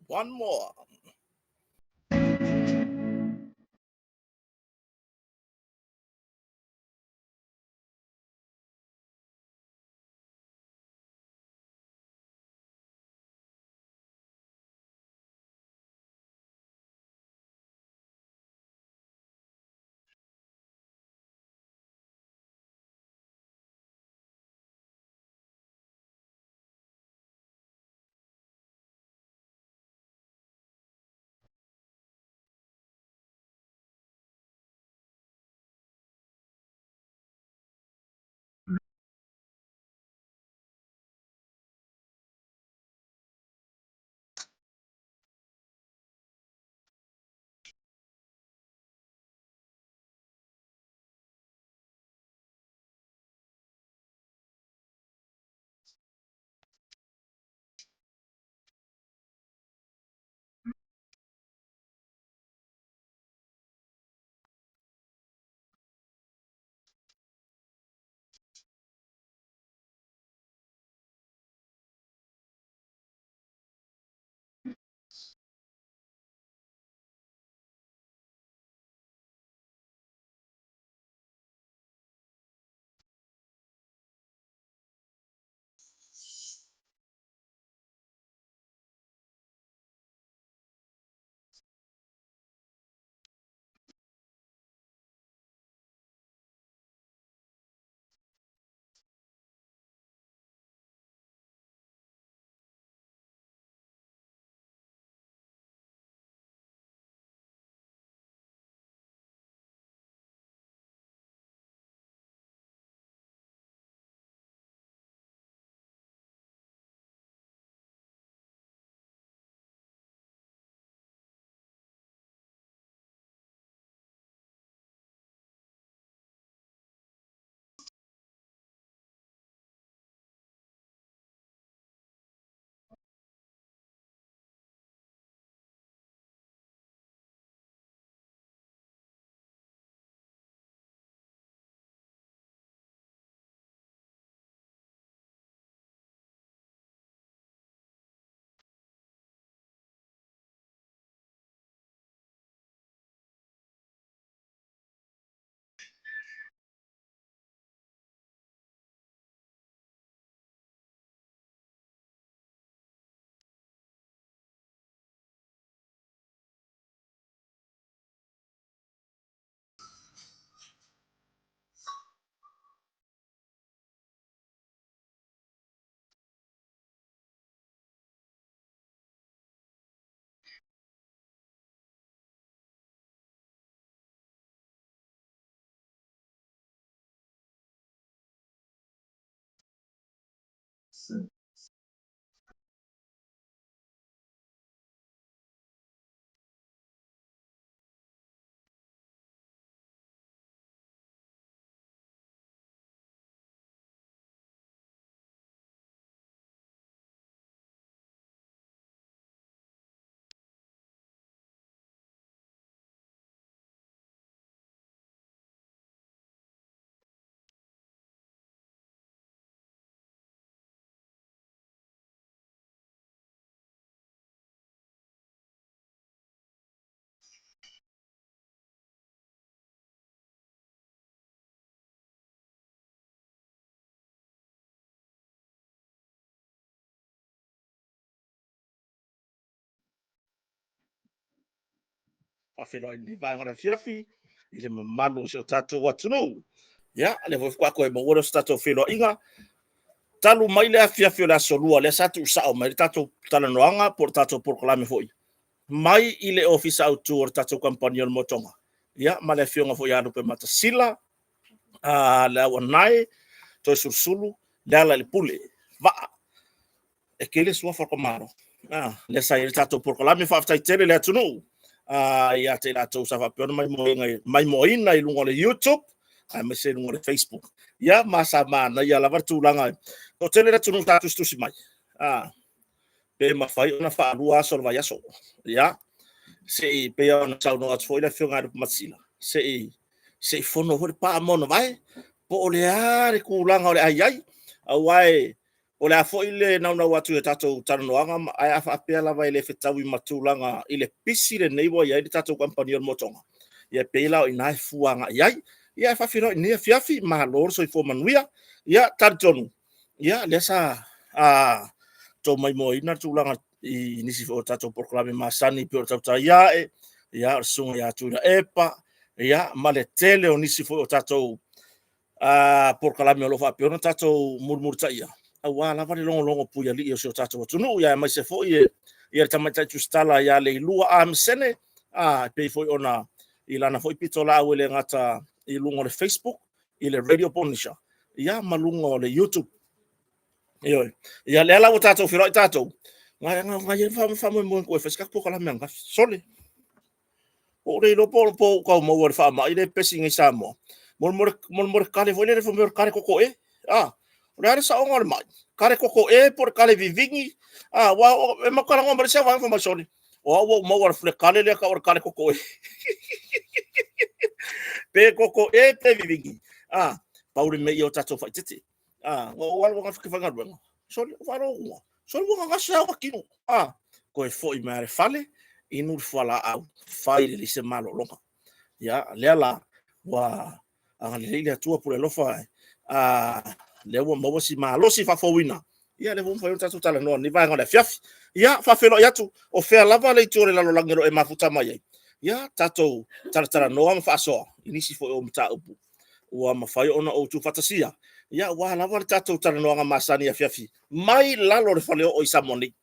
One more. Faafeiloai i lenei vaega o le afiafi i le mamalu o si o tatou atunuu. Ia, o lea foi faatoa toe maua lea o se tatou feiloaiga talu mai le afiafi o le Aso Lua lea sa tuusao mai ai le tatou talanoaga po o le tatou polokalame foi mai i le Ofisa Autu o le tatou Kamupani o le Motoga, ia ma le Afioga foi ia Lupematasila Leauanae Toeolesulusulu Lealailepule Vaa. E tele suafa o le tamaloa. Lea sa i ai le tatou polokalame. Faafetai tele i le atunuu ia te i latou sa faapea ona maimoaina i luga o le YouTube aemaise luga o le Facebook. Ia, ma sa manaia lava le tulaga. E toatele le atunuu sa tusitusi mai, pe mafai ona faalua aso o le vaiaso. Ia, se i pei ona saunoa atu foi le Afioga ia Lupematasila, se i fono foi le pa ma ona vae, po o le a le tulaga o le a i ai, aua o le a foi le naunau atu i a tatou talanoaga, ae a faapea lava e le fetaui ma tulaga i le pisi lenei ua i ai le tatou kamupani o le Motoga, ia pei la o i ina e fua agai i ai. Ia ae faafeiloai i lenei afiafi, malo le soifua manuia. Ia, talitonu lea sa outou maimoaina le tulaga i nisi foi o tatou polokalame masani pei o le Tautai Ae, ia o le Susuga ia Tuilaepa, ia ma le tele o nisi foi o tatou polokalame o lo o faapea ona tatou mulimulitaia, aua lava le logologo puialii o si o tatou atunuu, aemaise foi le Tamaitai Tusitala ia Leilua Amesene, e pei foi ona i lana foi pitolaau e le gata i luga o le Facebook, i le Radio Polynesia, ia ma luga o le YouTube. Ioe. Ia lea la ua tatou feiloai tatou, na i ai le faamoemoe e fai se tatou polokalame ananafi. Sole, ua ou le iloa po o ou tau maua i le faamai lea e pepesi nei i Samoa. Mo le kale foi lele fai mai o le kale totoe. O le a le saoga o le mai? Kale totoe po o le kale vivini? Aua e matou talanoa ma le isi vaega fai mai, sole, o au ua ou maua i le kale lea e tau o le kale totoe. Pe totoe pe vivini. Pau le mea ia o tatou faaeteete. Na ou alu ananafi ou te faigaluega, sole, ou faalogo atu, sole ua gagase lava ou tino. Toe foi mai lava i le fale, inu le fualaau, fai lelei se malologa. Ia, lea la, ua agalelei le Atua pule alofa, lea ua maua si malosi faafouina, ia lea foi ua mafai ona tatou talanoa i lenei vaega o le afiafi. Ia, faafeiloai atu, o fea lava le itu o le lalolagi o lo o e mafuta mai ai, ia tatou talatalanoa ma faasoa i nisi foi o mataupu ua mafai ona ou tuufaatasia, ia aua lava le tatou talanoaga masani i afiafi mai lalo o le faleoo i Samoa nei.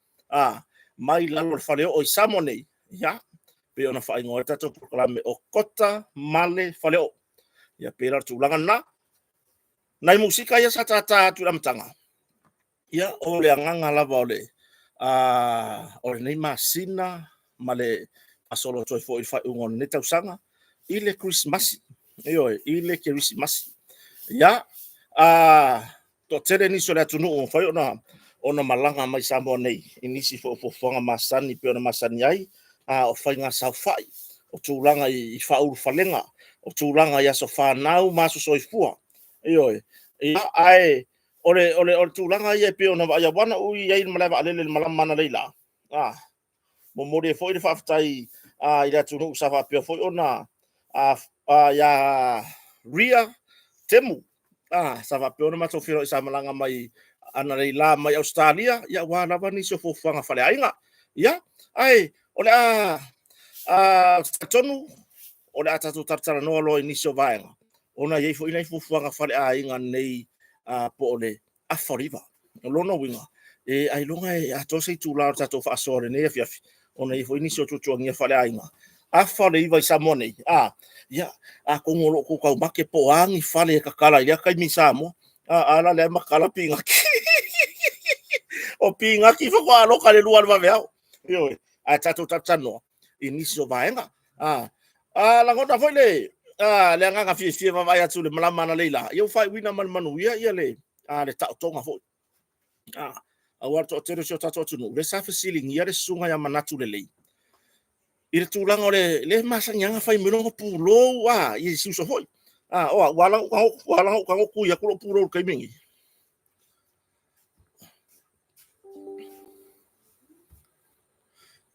Mai lalo o le faleoo i Samoa nei, ia, pei ona faaigoa ai le tatou polokalame o Kota ma le Faleoo. Ia pei la o le tulaga lena. Nai musika ia sa tata atu i le amataga, ia, o le agaga lava o le o lenei masina ma le faasolo atu ai foi i le faaiuga o lenei tausaga i le Kerisimasi. Ioe, i le Kerisimasi. Ia, toatele nisi o le atunuu ua mafai ona malaga mai Samoa nei i nisi foi o fuafuaga masani pei ona masani ai, o faiga saofai, o tulaga i faaulufalega, o tulaga i aso fanau ma aso soifua. Ioe. Ia, ae o le tulaga ia e pei ona vaaia, aua na ou i ai i le malae vaalele i le malama analeila, momoli ai foi le faafetai i le atunuu sa faapea foi ona ia Ria Temu, sa faapea ona matou feiloai sa malaga mai analeila mai Ausetalia, ia aua lava nisi o fuafuaga faaleaiga. Ia, ae o le a talitonu o le a tatou talatalanoa loa i nisi o vaega, ona e i ai foi nai fuafuaga faaleaiga nei po o le afa o le 9. O lona uiga, e ailoga e atoa se itula o le tatou faasoa i lenei afiafi, ona e i ai foi nisi o tuatuagia faaleaiga. Afa o le 9 i Samoa nei, ia, atonu o lo o outou taumate po o a ni fale e tatala i lea taimi i Samoa, a la lea e matala pinati. O pigaki faatoa loka i le 2 o le vaveao. Ioe, ae tatou talatalanoa i nisi o vaega. Lagona foi le le agaga fiafia e vaavaai atu i le malama analeila, ia ua faaiuina ma le manuia ia le le taotoga foi. Aua o le toatele o si o tatou atunuu lea sa fesiligia le susuga ia Manatu Lelei i le tulaga o le le masani lava ona fai mai lona pulou i si uso foi. O au, ua ala ona ou tago tui atu lou pulou i le taimi lenei.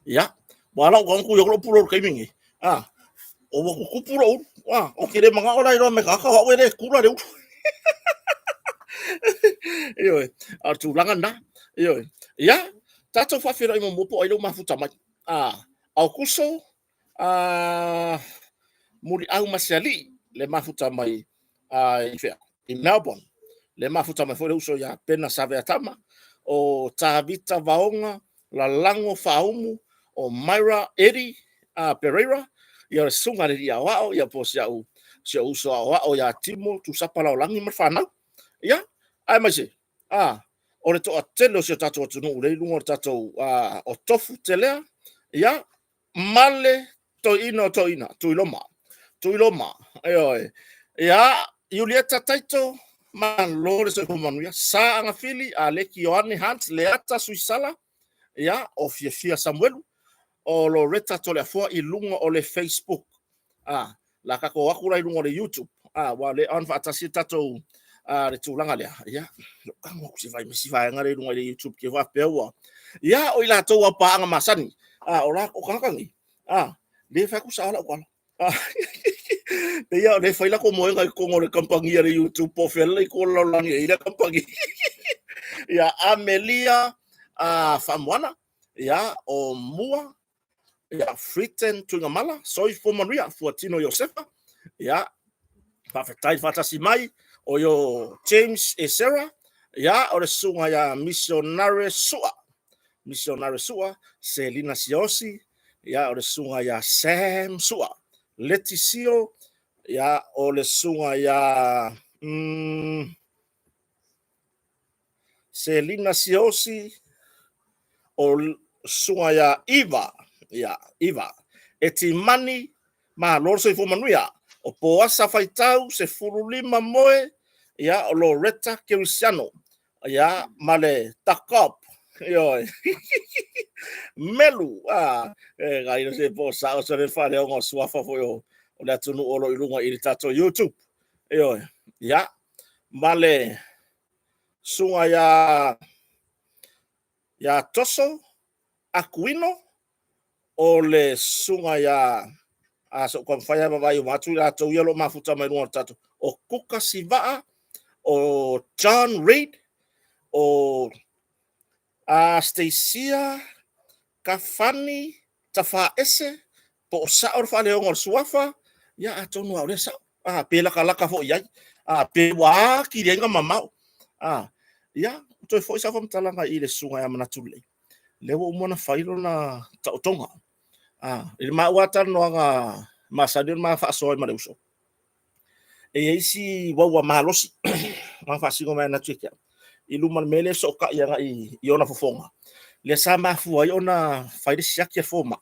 Ia, ua ala ona ou tago tui atu lou pulou i le taimi lenei. Ua tutupu lou ulu. Ou te le manao la e iloa mai e tagata o au e le tula le ulu. Ioe, a o le tulaga lena. Ioe. Ia, tatou faafeiloai muamua po o ai lea ua mafuta mai. Aukuso Muliau Masealii le mafuta mai i fea? I Melbourne. Le mafuta mai foi le uso ia Pena Saveatama, o Tavita Vaoga Lalago Faaumu, o Myra Eddie Pereira, ia le susuga i le alii aoao, ia po o si au uso aoao ia Timo Tusapa Laolagi ma le fanau. Ia, aemaise o le toatele o si o tatou atunuu lea i luga o le tatou o Tofu Telea, ia, ma le toeaina o toeaiina, Tuiloma. Tuiloma, ioe. Ia, Iulieta Taito, malo le soifua manuia. Sa Agafili, Aleki Ioane Hunt, Leata Suisala, ia, o Fiafia Samuelu, o Loretta Toleafoa i luga o le Facebook. La tatou o atu la i luga o le YouTube, ua le on faatasi le tatou le tulaga lea. Ia, lou tago atu se i vaai mai si vaega lea i luga i le YouTube ke faapea ua. Ia, o i latou a paaga masani. O la, o tagata nei, le fai atu sao lau tala. Ia, o lea e fai latou moega i totonu o le kamupani a le YouTube po o fea le itu o le lalolagi e i ai lea kamupani. Ia, Amelia Faamoana, ia, o Mua, ia, Fritten Tuigamala, Soifua Manuia, Fuatino Iosefa, ia, faafetai faatasi mai, o yo James Esera, ia, o le susuga ia Missionare Sua, Missionare Sua, Selina Siosi, ia, o le susuga ia Sam Sua, Letisio, ia, o le susuga ia Selina Siosi, o susuga ia Iva, ia Iva, Etimani, malo le soifua manuia. O Poasa Faitau, 15 Moe, ia, o Loretta Kerisiano, ia, ma le Takop, ioe. Melu, e gaina se po sao se le faaleoga o suafa foi o le atunuu o lo o i luga i le tatou YouTube. Ioe, ia, ma le susuga ia Toso Akuino, o le susuga ia a se i ou taumafai lava e vaavaai uma atu i latou ia o lo o mafuta mai luga o le tatou, o Kuka Sivaa, o John Reid, o Stacia Kafani Tafaese, po o sao le faaleoga o le suafa, ia atonu lava o lea e sao. Pe latalata foi i ai, pe ua atili ai ona mamao. Ia, toe foi sau faamatalaga i le susuga ia Manatu Lelei, lea ua uma ona fai lona taotoga. I le maua lava talanoaga masani ona ma faasoa ai ma le uso, e i ai si uaua malosi na faasino mai ana ia te au i luma o le mea lea e fesootai agai i ona fofoga, lea sa mafua ai ona fai le siaki a le fomai,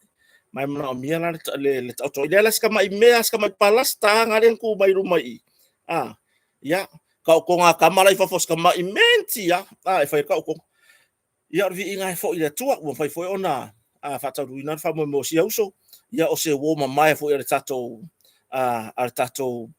ma e manaomia la le taoto ai. Lea la si tamai mea, si tamai palasta lava lea na tu mai luma i i. Ia, taotoga a tama la i fafo, si tamai mea iti lava e fai ai le taotoga. Ia, o le viiga e foi i le Atua, ua mafai foi ona faataunuuina le faamoemoe o sia uso, ia o se uo mamae foi a le tatou a le tatou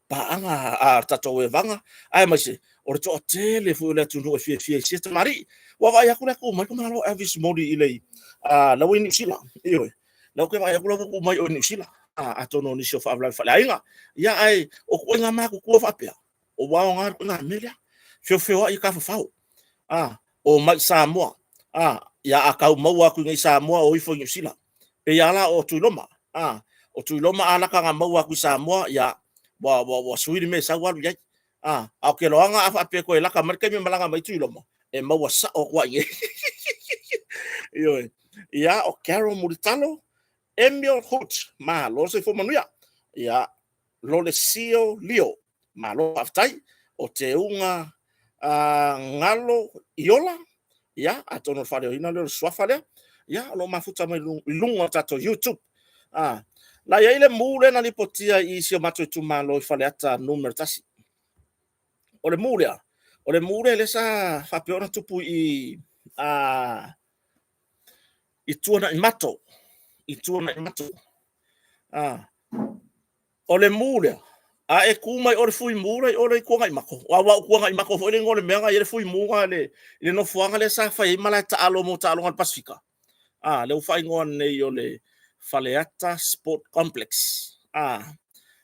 paaga, a le tatou evaga, aemaise o le toatele foi o le atunuu e fiafia i sia tamalii. Ua vaai atu le atu mai le malo Elvis Moli i le la ua i Niu Sila. Ioe, la ua vaai atu la ua tuu mai o Niu Sila. Atonu o nisi o faalavelave faaleaiga. Ia, ae o ituaiga matutua faapea, ua aoga le ituaiga mea lea. Feofeoai i tafafao. O mai i Samoa. Ia a tau maua atu i nei Samoa, o ifo i Niu Sila. Pei lava la o Tuiloma. O Tuiloma a lata na maua atu i Samoa, ia, ua sui le mea e sau alu i ai. A o ke loaga a faapea toe lata mai le taimi e malaga mai Tuiloma, e maua sao atu lava i inei. Ioe. Ia, o Carol Mulitalo, Emil Hood, malo le soifua manuia. Ia, Lolesio Lio, malo faafetai. O Teuga Galo Iola, Ia, atonu o le faaleoina lea o le suafa lea, ia, o lo o mafuta mai i luga o le tatou YouTube. Na i ai le mu lea na lipotia i si o matou itumalo i Faleata Nu.1. O le mu lea, o le mu lea lea sa faapea ona tupu i i Tuanaimato, i Tuanaimato. O le mu lea, a e tu mai o le fui mu lea i o i Tuanaimato, aua o Tuanaimato foi le igoa o le mea na i ai le fui mu na i le nofoaga lea sa fai ai malae taalo mo taaloga a le Pasefika. Lea ua faaigoa nei o le Faleata Sport Complex.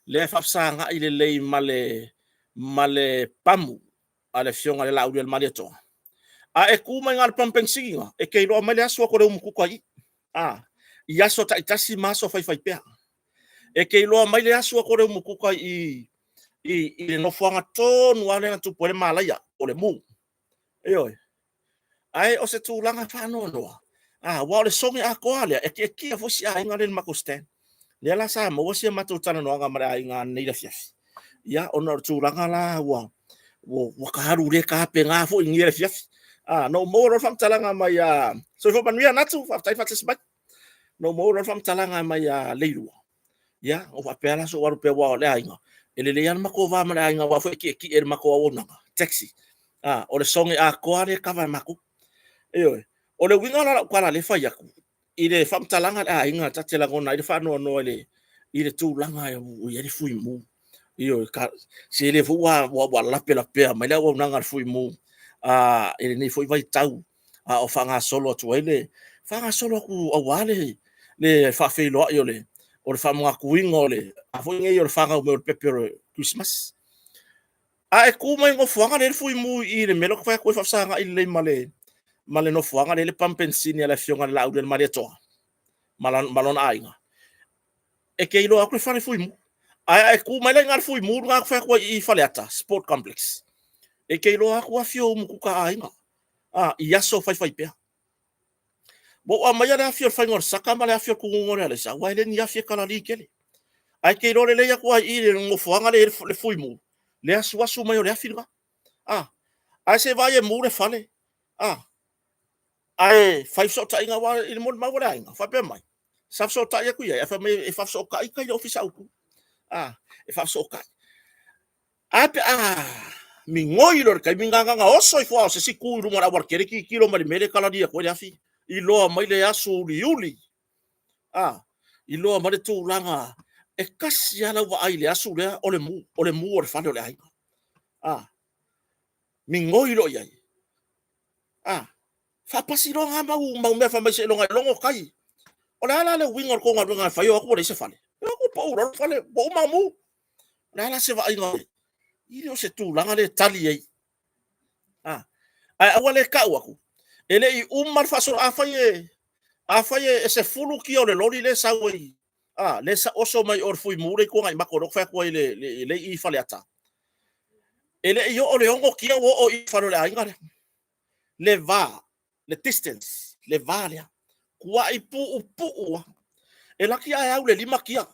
Lea e faafesagai lelei ma le pamu a le afioga i le Laaulialemalietoa. A e tu mai na o le pamu penisini na, e te iloa mai le asu atu o le umukuka i i. I aso taitasi ma aso faifaipea. E te iloa mai le asu atu o le umukuka i i i le nofoaga tonu lava lea na tupu ai le malaia, o le mu. Ioe. Ae o se tulaga faanoanoa, aua o le soge atoa lea, e tietie foi si aiga lea i le matou stand. Lea la sa maua si a matou talanoaga ma le aiga ananei i le afiafi, ia ona o le tulaga la ua ta alu i lea ta pena foi i lenei afiafi. Na ou maua loa le faamatalaga mai ia Soifua manuia Natu, faafetai le faatasi mai. Na ou maua loa le faamatalaga mai ia Leilua, ia ona ou faapea lea, se i ou alu pea aua o le aiga, e lelei lava le matou va ma le aiga aua foi e tietie i le matou auaunaga, taxi. O le soge atoa lea e kava e matou. Ioe. O le uiga la o lau tala lea e fai atu, i le faamatalaga a le aiga ta te lagona ai le faanoanoa i le tulaga ua i ai le Fuimu. Ioe, se o lea foi ua lapelapea mai le auaunaga a le Fuimu i lenei foi vaitau a o faagasolo atu ai le faagasolo atu aua le faafeiloai o le faamanatuina o le a foi nei o le fanau mai o le pepe o le Kerisimasi. A e tu mai i le nofoaga lea e i ai le Fuimu i le mea lea ou te fai atu ai e faafesagai lelei ma le nofoaga lea e i ai le pamu penisini a le Afioga ia le Laaulialemalietoa ma lona aiga, e te iloa atu le fale Fuimu. Ae a e tu mai la i ina i le Fuimu lena ou te fai atu ai i i Faleata Sport Complex, e te iloa atu afi o umukuka a aiga i aso faifaipea. Ua ou aumaia le afi o le faiga o le saka ma le afi o le tunuga o le alaisa, aua e le o ni afi e kalali tele. Ae te iloa lelei atu lava i i i le nofoaga lea e i ai le Fuimu, le asuasu mai o le afi lena. Ae se i vaai e mu le fale, ae fai fesootaiga, aua i le molimau a le aiga o faapea mai, sa fesootai atu i ai, ae fai mai e faafesootai tai i le ofisa autu. E faafesootai. Ae a pe a migoi loa i le taimi lena, na ona oso ifo lava o se isi tu i luga o le aualatele tilotilo mai i le mea lea e kalali atu ai le afi, iloa mai le asu uliuli, iloa mai le tulaga. E tasi lava lau vaai i le asu lea, o le mu, o le mu o le fale o le aiga. Migoi loa i ai, faapasi loa na mau mea fai mai seiloga e logo tai. O le a la le uiga o le tou galuega e fai, o atu ua leai se fale? E o atu pau loa le fale, ua uma ona mu. O le a la se vaaiga? E le o se tulaga lea e tali ai. Ae aua le tau atu, e le i uma le faasologa. Afai e 10 kia o le loli lea e sau ai, lea e oso mai o le Fuimu lea e i Tuanaimato lea ou te fai atu ai lea e i Faleata, e le i oo i le 6 kia ua oo i le fale o le aiga lea. Le va, le distance, le va lea, tuai puupuu lava. E laki ae au i le 5 kia.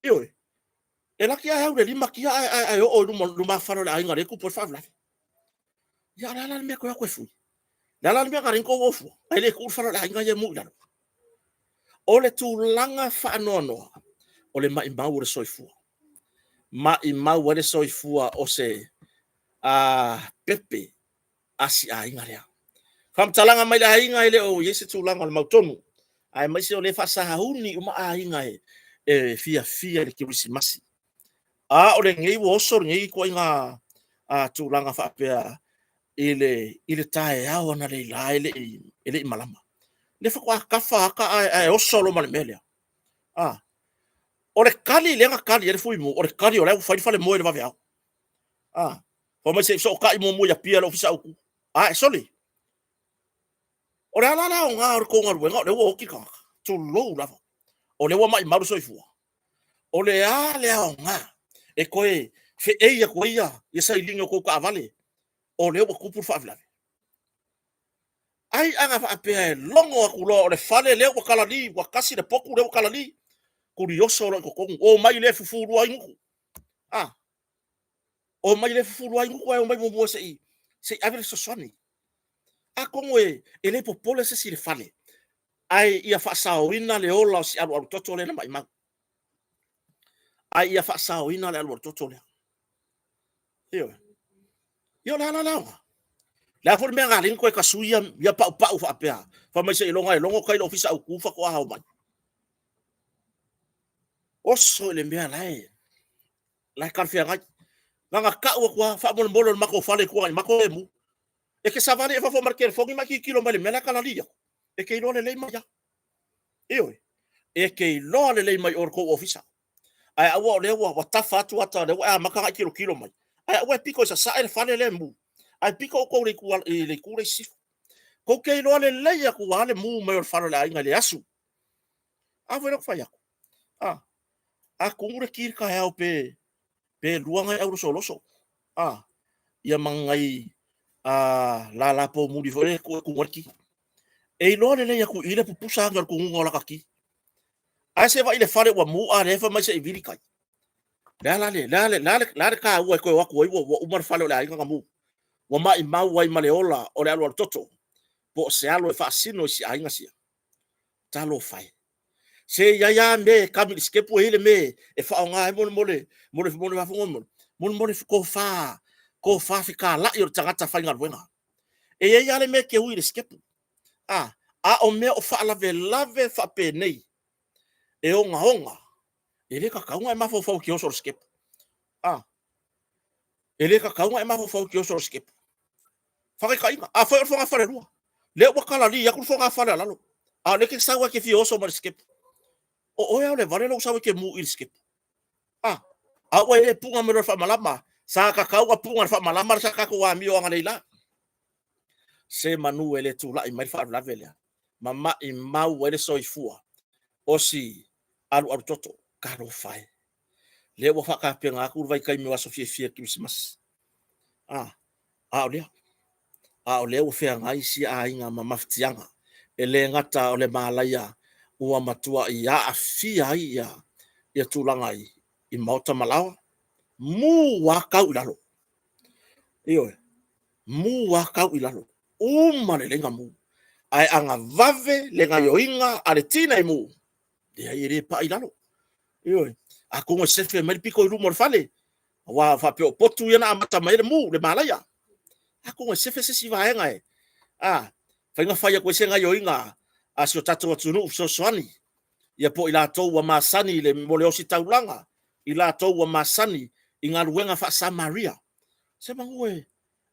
Ioe. E laki ae au i le 5 kia ae oo i lumafale o le aiga o lea e tupu ai le faalavelave. Ia o le a la le mea e toe o atu e fui? O le a la le mea na ala ai ona outou o fua? Ae le tuu le fale o le aiga ia e mu i lalo. O le tulaga faanoanoa, o le maumau o le soifua. Maumau ai le soifua o se pepe a si aiga lea. Faamatalaga mai le aiga e le o i ai se tulaga o le mautonu, aemaise o lea e faasauni uma aiga e fiafia i le Kerisimasi. A o lenei ua oso lenei ituaiga tulaga faapea i le taeao analeila e le i malama. Lea faatoa tafa ata ae oso loa ma le mea lea. O le tali lea na tali ai le Fuimu, o le tali o la e ua fai le falemoe i le vaveao. Fai mai se i fesootai muamua i Apia i le ofisa autu. Ae, sole! O le a la le aoga o le tou galuega o lea ua oti le tagata? Tulou lava. O lea ua maumau le soifua. O le a le aoga e toe feei atu ai ia sailini o tou taavale, o lea ua tupu le faalavelave? Ai ana faapea e logo atu loa o le fale lea ua kalali, ua tasi le potu lea ua kalali, tulioso loa i totonu, omai lea e fufulua ai gutu. A, omai lea e fufulua ai gutu ae omai muamua se i ave le fesoasoani. Atonu e e le popole se isi i le fale, ae ia faasaoina le ola o si alualu toto lea na maimau. Ae ia faasaoina le alualu toto lea. Ioe. Ia o le a la le aoga? Le a foi le mea na ala ai ona toe tasui ia, ia paupau faapea, fai mai seiloga e logo tai i le ofisa autu faatoa omai. Oso i le mea la e, la e talafeagai. Na ona tau atu lava, faamolemole o le matou fale i Tuanaimato lea e mu. E te savali i fafo ma le telefoni ma e tilotilo mai i le mea la e kalali atu, e te iloa lelei mai lava. Ioe. E te iloa lelei mai o i le tou ofisa. Ae aua o lea ua tafa atu ata o lea ua e amata ona e tilotilo mai. Ae aua e pito i sasae le fale lea e mu, ae pito outou i le itu lea i sisifo. Tou te iloa lelei atu lava le mu mai o le fale o le aiga i le asu. A foi la ou fai atu, a, a tumu le ti i le taeao pe pe lua nai aulosoloso, a, ia ma nai lala poumuli foi lea e tumu ai le ti. E iloa lelei atu i i le pupusa ane o le tumuga o lata ti. Ae se vaai i le fale ua mu a lea fai mai se i vili tai. Le a la le, le a le, le a le taua e toe o atu ai ua uma le fale o le aiga na mu. Ua maimau ai ma le ola o le alualu toto po o se alo e faasino i si aiga sia. Talofa e. Se i ai lava mea e kami i le sikepu e i ai le mea e faaaoga ai mo le mo le mo le mo le mo le mo le tofa tofa fetalai o le tagata faigaluega. E i ai lava le mea e te ui i le sikepu. A, a o mea o faalavelave faapenei e ogaoga, e le tatau ona e mafaufau e te oso i le sikepu. A, e le tatau ona e mafaufau e te oso i le sikepu. Faataitaiga, afai o le fogafalelua, lea ua kalali atu le fogafale a lalo, a o lea e te sau lava e te fia oso mai i le sikepu. O oe aolevale lou sau e te mu i le sikepu. A, a ua e le puna mai loa i le faamalama, sa tatau ona puna i le faamalama le sa tatou amio analeila. Se manu e le tulai mai le faalavelave lea, ma maimau ai le soifua o si alualu toto. Talofa e! Lea ua faatapena atu le vaitaimi o aso fiafia o le Kerisimasi. A, a o lea, a o lea ua feagai si aiga ma mafatiaga. E le gata o le malaia ua matuai aafia ai ia, ia tulaga i, i maota ma laoa, mu lava tau i lalo. Ioe, mu lava tau i lalo, uma lelei ona mu. Ae ana vave le gaioiga a le tinei mu, leai e le pai i lalo. Ioe, atonu e sefe mai le pito i luma o le fale, aua faapea o potu ia na amata mai ai le mu, le malaia. Atonu e sefe se isi vaega e, a, fai na fai atu ai se gaioiga a si o tatou atunuu fesoasoani, ia po o i latou ua masani i le, mo le ositaulaga, i latou ua masani i galuega faa-Samaria. Se manu e,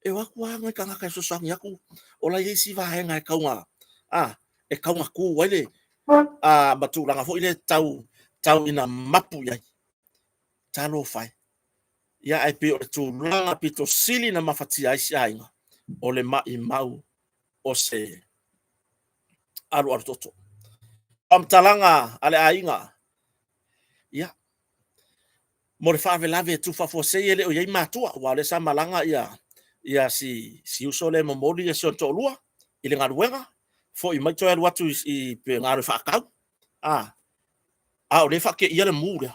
e o atu lava nai tagata e fesoasoani atu, o la e i ai isi vaega e tau na, a, e tau na tu ai le, a, ma tulaga foi lea tau, tau ina mapu i ai. Talofa e. Ia, ae pei o le tulaga pito sili na mafatia ai si aiga, o le maimau o se alualu toto. Faamatalaga a le aiga, ia, mo le faalavelave e tuufaafuasei e le o i ai matua, aua o lea sa malaga ia, ia si, si uso lea e momoli ia si ona toalua i le galuega, foi mai toe alu atu i, i pe galue faatau, a, a o lea e faateia le mu lea.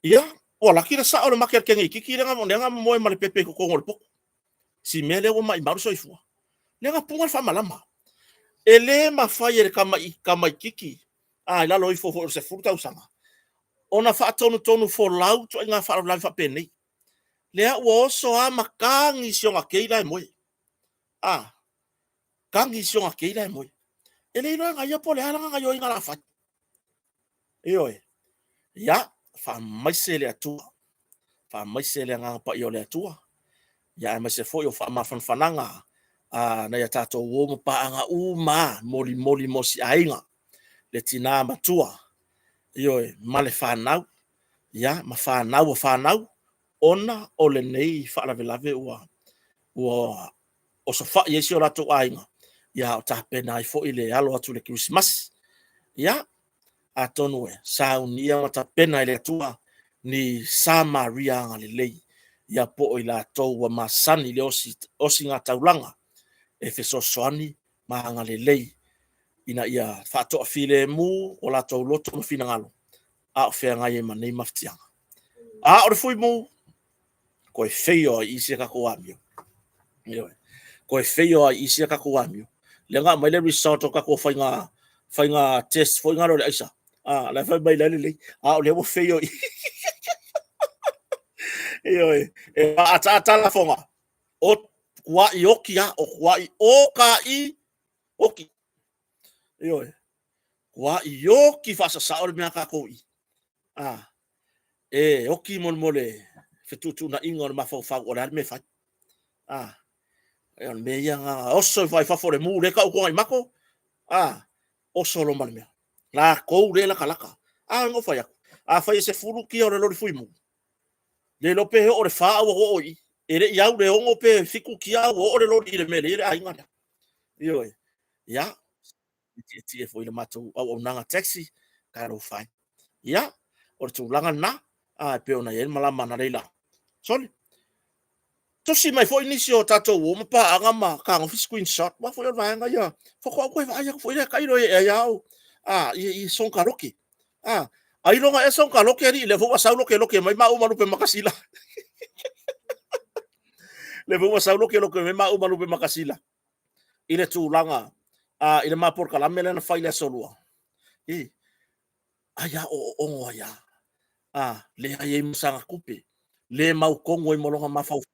Ia, ua laki le sao o le make a le teine itiiti lea na, lea na momoe ma le pepe i totonu o le potu. Si mea lea ua maimau le soifua. Lea na puna le faamalama. E le mafai e le tamaitiiti, a i lalo ifo foi o le 10 tausaga, ona faatonutonu folau ituaiga faalavelave faapenei. Lea ua oso lava ma tagi si ona kei la e moe. A, tagi si ona kei la e moe. E le iloa e na ia po o le a lana gaioiga o le a fai. Ioe. Ia, faamaise le Atua. Faamaise le Agaga Paia o le Atua. Ia, aemaise foi o faamafanafanaga a nai a tatou uo ma paaga uma molimoli mo si aiga, le tina matua, ioe, ma le fanau, ia, ma fanau a fanau, ona o lenei faalavelave ua, ua osofai ai si o latou aiga, ia a o tapena ai foi le alo atu i le Kerisimasi. Ia, atonu e saunia ma tapena e le Atua ni Samaria agalelei, ia po o i latou ua masani i le osi, osiga taulaga e fesoasoani ma agalelei ina ia faatoafilemu o latou loto ma finagalo a o feagai ai ma nei mafatiaga. A o le fuimu, toe feio ai i si a tatou amio. Ioe. Toe feio ai i isi a tatou amio. Lea na aumai le result o tatou faiga faiga test foi na o le aisa. Ah, la fai mai la lelei. A o lea ua feio i. Ioe, e ataata lafoga. O kuai oki a, o kuai o ka i oki. Ioe. Kuai oki faasasao le mea tatou i. Ah, e oki mo mo le fetuutuunaiga o le mafaufau o le a le mea e fai. Ah, e o le mea ia na oso i fai fafo le mu le tau toga i mako. Ah, oso lo ma le mea. Latou le latalata. A no fai atu. A fai e se fulu kia o le loli fui mu. Le lo pe o le fa ua o i. E le i au le 6 pe 7 kia ua oo le loli i le mea le i le aiga lea. Ioe. Ia, tietie foi i le matou auaunaga taxi, talofa e. Ia, o le tulaga lena, a e pei ona i ai le malama analeila. Sole, tusi mai foi nisi o tatou uo ma paaga ma fetagofi screenshot, aua foi o le vaega ia, faatoa ou toe vaai atu foi lea tailo e ai lava o, a, i sonkaloke. A, ailoga ea sonkaloke alii, lea foi ua sau lokeloke mai maua ma lupe makasila. Lea foi ua sau lokeloke mai maua ma lupe makasila. I le tulaga i le ma polokalame lea na fai i le aso Lua, e ai a oooogo ai a, a leai ai ma sana tupe, le mautonu ai ma lona mafaufau.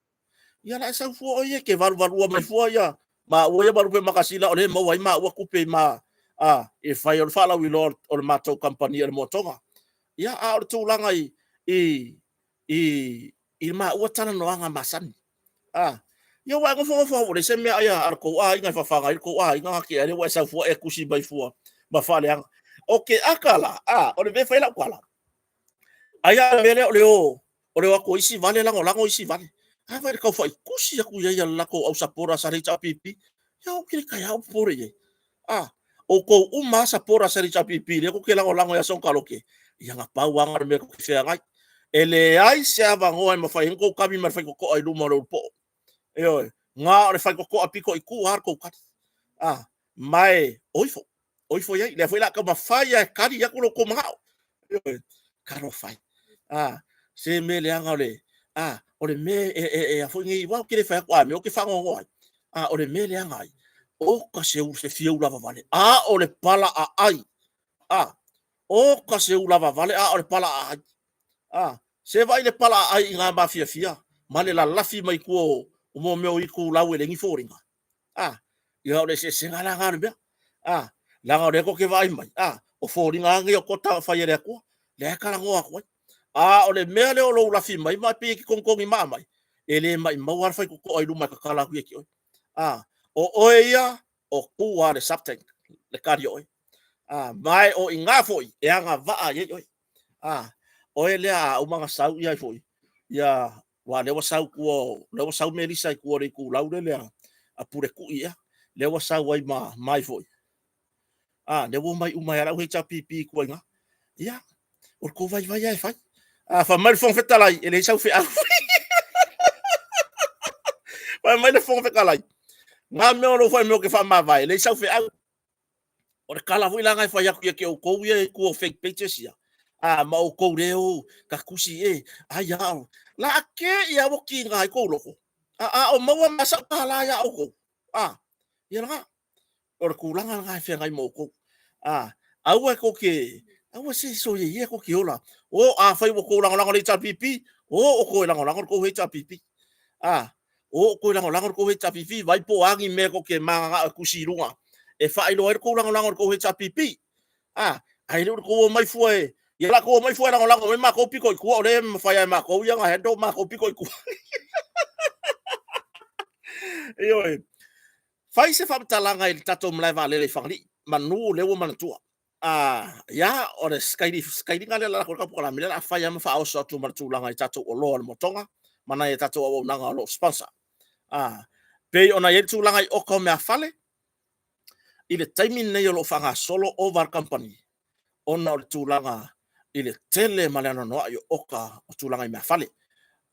Ia la e sau fua o ia ke valuvalua mai fua ia maua ia ma lupe makasila o le maua ai maua tupe i ma a e fai o le faalauiloa o le matou kamupani o le Moatoga. Ia a o le tulaga i i i maua talanoaga masani. A, ia ua e nofonofo lava ua leai se mea ai a le tou aiga e fafaga ai le tou aiga na tea lea ua e sau fua e tusi mai fua ma faaleaga. O ke aka la, a, o le mea e fai ai lau tala, ai lava o le mea lea o le o, o le o atu o isi vale lagolago isi vale. A fai le tau faitusi atu i ai a le latou au supporters a le HRPP, ia ou te le taeao popole i ai. A, outou uma lava supporters a le HRPP lea tou te lagolago ia Sonekaloke, ia na pau lava lena o le mea tou te feagai. E leai se avanoa e mafai ai ona tou kami ma le faitotoa i luma o le ulupo'o. Ioe, na o le faitotoa pito i tua lava le tou kali. A, ma e o ifo, o ifo i ai. Lea foi o le a taumafai lava e kali atu lo outou manao. Ioe, talofa e. A, se mea leaga o le, a, o le mea e, e, e a foi nei, aua ou te le fai atu a mea ou te faanoanoa ai. A, o le mea leaga ai, oka se se fia ula vavale, a o le pala aai. A, oka se ula vavale, a o le pala aai. A, se vaai le pala aai i ngā mafiafia, ma le lalafi mai tua o, o mea mea o itulau e leai ni foliga. A, ia o le eseesega la na o le mea. A, leaga o lea tou te vaai mai, a, o foliga lava nei o kota fai e le Atua, lea e talanoa atu ai. A o le mea lea o lou lafi mai ma e pei e te togitogi maa mai, e le maimau lava le faitotoa i luma e tatala atu ia te oe. A, o oe ia, o tu lava le sub-tank, le kali o oe. A, ma e o i ina foi e agavaa ai oe. A, oe lea a uma ona sau ia foi, ia aua o lea ua sau tua, o lea ua sau Melisa i tua o le itulau lea a Puletui ea, lea ua sau ai ma mai foi. A, lea ua omai uma ai lava le au HRPP i tua i ina. Ia, o le tou vaivai lava e fai. A, fai mai le Fofoga Fetalai, e leai sau feau. Fai mai le Fofoga Fetalai, ngā mea o lou fai mea o ke faamavae, e leai sau feau. O le tala foi la na e fai atu ia te outou ia i tua o fake pages ia, a ma outou le o ka tusi e, ai a o, la a ke ia ua kiga ai kou loko, a a o maua ma sau tālā iā outou, a, ia lena, o le tulaga lena e feagai ma outou, a, aua e tou te, aua se soia ia tou te ola, o afai ua tou lagolago i le HRPP, o outou e lagolago le tou HRPP, a, O outou e lagolago le tou HRPP, vai po o a ni mea tou te mananao e tusi i luga e faailoa ai le tou lagolago i le tou HRPP. A, ae le o le tou omai fua e, ia la tou omai fua e lagolago mai matou pito i tua, o lea e mafai lava e matou ia ona handle matou pito i tua. Ioe. Fai se faamatalaga i le tatou malae vaalele i Fagalii, manu o lea ua manatua. A, ia, o le skailiga lea la latou polokalame lea o le a fai lava ma faaoso atu ma le tulaga i tatou oloa o le motoga ma nai a tatou auaunaga o lo o sponsor. A, pei ona i ai le tulaga i oka o meafale, i le taimi lenei o lo o faagasolo ova a le kamupani ona o le tulaga i le tele ma le anoanoai o oka o tulaga i meafale.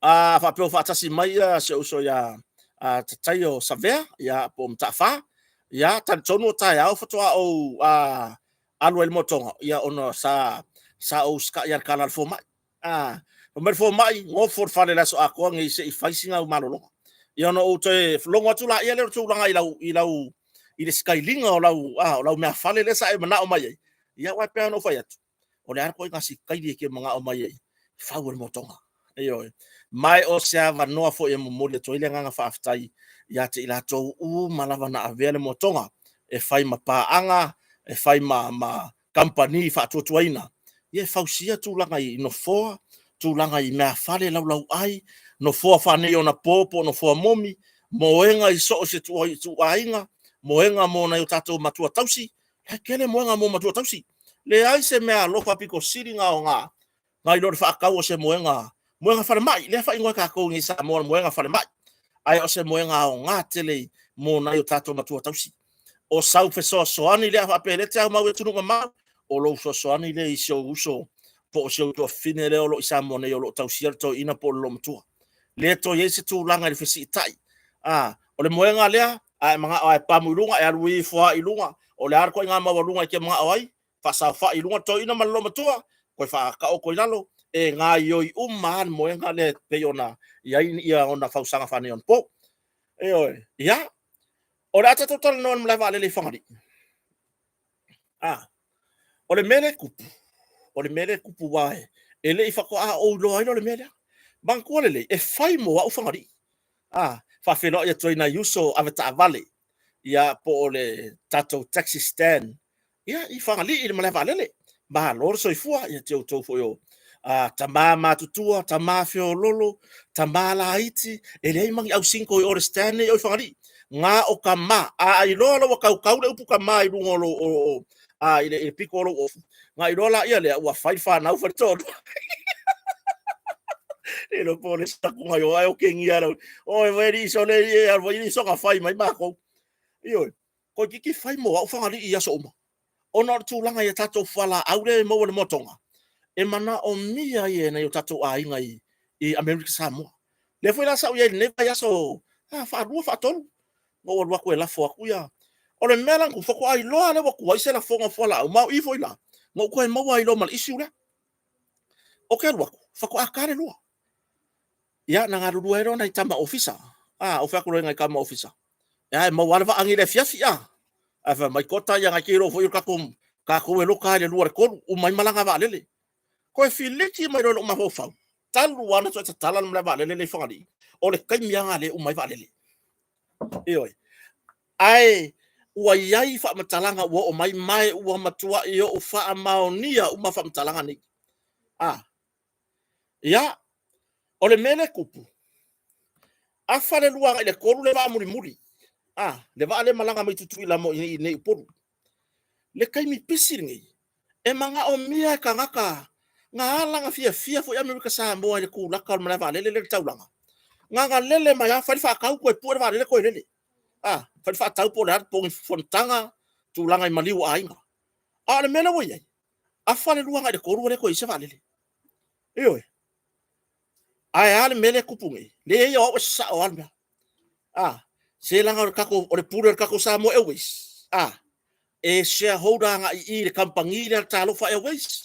A faapea o faatasi mai ia si ou uso ia Tataio Savea, ia po o Mataafa, ia talitonu o taeao faatoa ou alu ai i le motoga, ia ona sa sa ou usitai lava i le tala a le fomai. A, fai mai le fomai, nofo i le fale i le aso atoa nei se i fai sina au malologa. Ia ona ou toe logo atu laia lea o le tulaga i lau i lau i le sikailiga o lau o lau meafale lea sa e manao mai ai. Ia aua e pei ona ou fai atu, o le a le ituaiga sikaili e te manao mai ai, fau e le motoga. Ioe. Ma o se avanoa foi e momoli atu ai le agaga faafetai ia te i latou uma lava na avea le motoga e fai ma paaga, e fai ma kamupani faatuatuaina, ia e fausia tulaga i nofoa, tulaga i meafale laulauai, nofoa faaneionapo po o nofoa momi, moega i so o se ituaiga, moega mo nai o tatou matua tausi. E tele moega mo matua tausi. Leai se meaalofa pito sili ona aoga nai lo le faatau o se moega, moega falemai, lea e faaigoa e tatou i Samoa o le moega falemai, ae o se moega aoga tele mo nai o tatou matua tausi. O sau fesoasoani lea faapea o lea e te aumau i atunuu mamao, o lou fesoasoani lea i si ou uso po o si ou tuafafine lea o lo o i Samoa nei o lo o tausia le toeaina po o le olomatua. Le toe i ai se tulaga i le fesiitai. O le moega lea, a e manao lava e pamu i luga, e alu ifo lava i luga, o le a le ituaiga maualuga e te manao ai, faasaofai i luga le toeaina ma le olomatua, toe faataoto i lalo, e gaoioi uma lava le moega lea e pei ona i ai ona fausaga faaneionapo. Ioe. Ia, o le a tatou talanoa i le malae vaalele i Fagalii. O le mea lea e tupu, o le mea lea e tupu aua e le i faatoa ou iloa ai lea o le mea lea. Manatua lelei, e fai mo au Fagalii. Faafeiloai atu ai i nai uso avetaavale, ia po o le tatou taxi stand ia i Fagalii i le malae vaalele. Malo le soifua ia te outou foi o tama matutua, tama feoloolo, tama laiti, e leai ma ni au single i o i le stand lea i Fagalii. Na o tama, a iloa loa ua tautau le upu tama i luga o lou, i le pito o lou ofu, na iloa laia lea ua fai fanau fai toalua. Le iloa po o le isi atu nai o ae otegia lau, oi where is ole e alu ai soga fai mai matou. Ioe, toeitiiti fai mo au Fagalii i aso uma. Ona o le tulaga i a tatou fualaau lea e maua i le motoga, e manaomia ai e nai o tatou aiga i Amerika Samoa. Lea foi la sa ou i ai i lenei vaiaso, faalua, faatolu, na ou alu atu e lafo atu ia. O le mea la na tupu, faatoa iloa lea ua tuai se lafoga o fualaau, ma o i foi la, na ou toe maua ai loa ma le issue lea. Ou te alu atu, faatoa ta le 2. Ia, na galulue ai loa nai tama ofisa. Ou fai atu loa i nai tama ofisa, e maua lava le vaa nei i le afiafi, a. Ae fai mai, Kota, ia na te iloa foi o tatou e loka lava i le 2 i le 3, uma ai malaga a vaalele. Toe filiki mai loa i lou mafaufau, talu lava ona toe tatala le malae vaalele lea i Fagalii, o le taimi lava lena lea e uma ai vaalele. Ioe. Ae ua i ai faamatalaga ua oo mai, ma ua matuai ou faamaonia uma faamatalaga nei. Ia, o le mea lea e tupu, afa le 2 agai le 3 le vaa mulimuli, le vaa lea e malaga mai Tutuila mo i nei Upolu. Le taimi pisi lenei, e manaomia e tagata na ala ona fiafia foi Amerika Samoa i le kulaka o le malae vaalele lea i le taulaga. Na ona lele mai lava fai le faatau toe pue le vaalele toe lele. Fai le faatau po o le a le totogi fonotaga, tulaga i maliu o aiga. A o le mea lea ua i ai, afa le 2 agai le 3 ua le toe i ai se vaalele. Ioe. Ae a le mea lea e tupu nei? Leai, o au e sao lava le mea. Se leaga o le tatou, o le pule o le tatou Samoa Airways, e shareholder agai i i le kamupani lea a le Talofa Airways.